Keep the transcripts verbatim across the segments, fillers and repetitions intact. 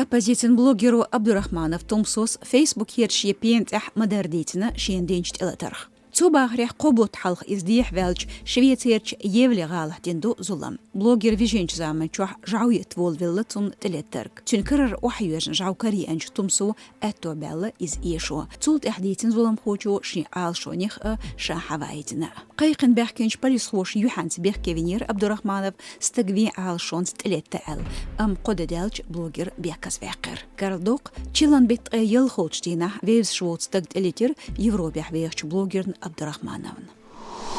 Пазицин блогеро Абдурахманов Тумсос Фейсбукера шен пена тӀехь ма-дарра дийцина шена динчу тӀелатарх. Цу бахарехь кхо бутт хьалха иза дехьаваьлча Швецерчу Евле гӀалахь дина ду зулам. Блогер вижинчу заманчохь жӀов етта волавелла цунна тӀелеттарг. Цуьнан карара охьайоьжна жӀов караеанчу Тумсо аьтто баьлла иза эшо. Цул тӀаьхьа дийцина зуламхочо шен Ӏалашонех а, ша хьаваийтина а. Кхайкхина баьхкинчу полисхоша юьхьанца бехке винера Абдурахманов стаг вен Ӏалашонца тӀелетта аьлла, амма кхо де даьлча блогер бехказаваьккхира. Карладоккху, чиллан беттан ткъе ялхолчу дийнахь вевзаш воцу стаг тӀелетира Европехь вехачу блогерна Абдурахмановна.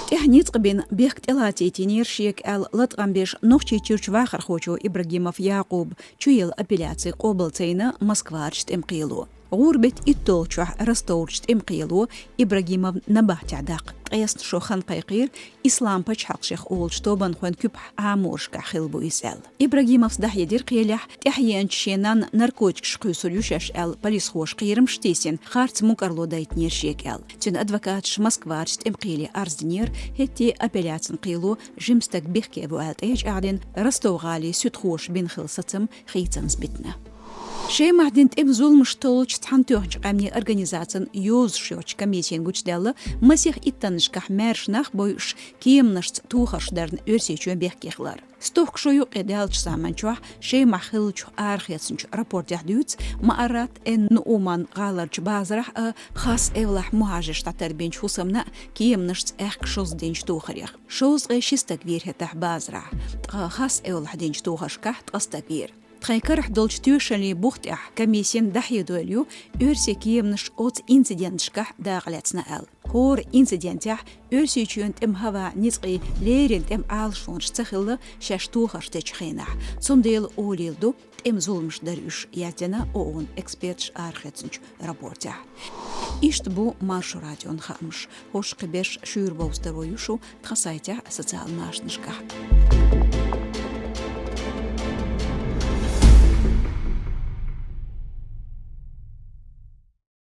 ТӀаьхьа ницкъ бина бехк тӀелацийтина яра шега аьлла латкъам беш Нохчийчуьрчу вахархочо Ибрагимов Якъуба чуелла апелляци къобал ца йина Москварчу тӀеман кхело. ГӀуран беттан итталгӀачохь Ростовчу тӀеман кхело Ибрагимовна набахтехь даккха ткъесна шо хан кхайкхийра Ислам пачхьалкх шех олучу тобанхойн куьпахь Ӏаморашкахь хилла бу иза аьлла. Ибрагимовс дӀахьедира кхелехь, тӀаьхьеанчу шен нанна наркотикаш кхуьйсур ю шаьш аьлла, полисхоша кхерамаш тийсина, харц мукӀарло дайтинера шега аьлла. Цуьнан адвокаташа Москварчу тӀеман кхеле арз динера, хӀетте апелляцин кхело жима стаг бехке ву аьлла тӀечӀагӀдина, Ростов-гӀалин суьдхоша бина хилла сацам хийцамца битина. Шемахь дина тӀеман зуламаш толлучу Цхьаьнатоьхначу Къаьмнийн Организацин йозуш йоцчу комиссина гучудаьлла масех иттаннашкахь маьрша нах бойуш кеманашца тохарш дарна Оьрсийчоьнан бехке хилар. Стохка шо юккъе даьллачу заманчохь Шемахь хиллачух арахецначу рапортехь дуьйцу МаӀаррат эн-Нуъуман гӀаларчу базарахь а, Хас-Эвлахь мухӀажарш дӀатарбинчу хӀусамна а кеманашца аьхка шозза динчу тохарех. Шовзткъе ши стаг вийра хӀетахь базарахь, ткъа Хас-Эвлахь динчу тохаршкахь ткъа стаг вийра. Тхайн карахь долчу тоьшаллин бух тӀехь комиссина дӀахьедойла ю оьрсийн кеманаш оцу инциденташкахь дакъа лаьцна аьлла. ХӀора инцидентехь Оьрсийчоьнан тӀеман хӀаваан ницкъийн леррина тӀеман Ӏалашонаш ца хилла шаьш тохарш дечу хенахь, цундела олийла ду тӀеман зуламаш дара уьш, яздина ООН-ан эксперташа арахецначу рапортехь. Иштта бу Маршо радион хаамаш. ХӀорш кхиберш шуьйра бовза таро ю шу тхан сайтехь а, социал машанашкахь а.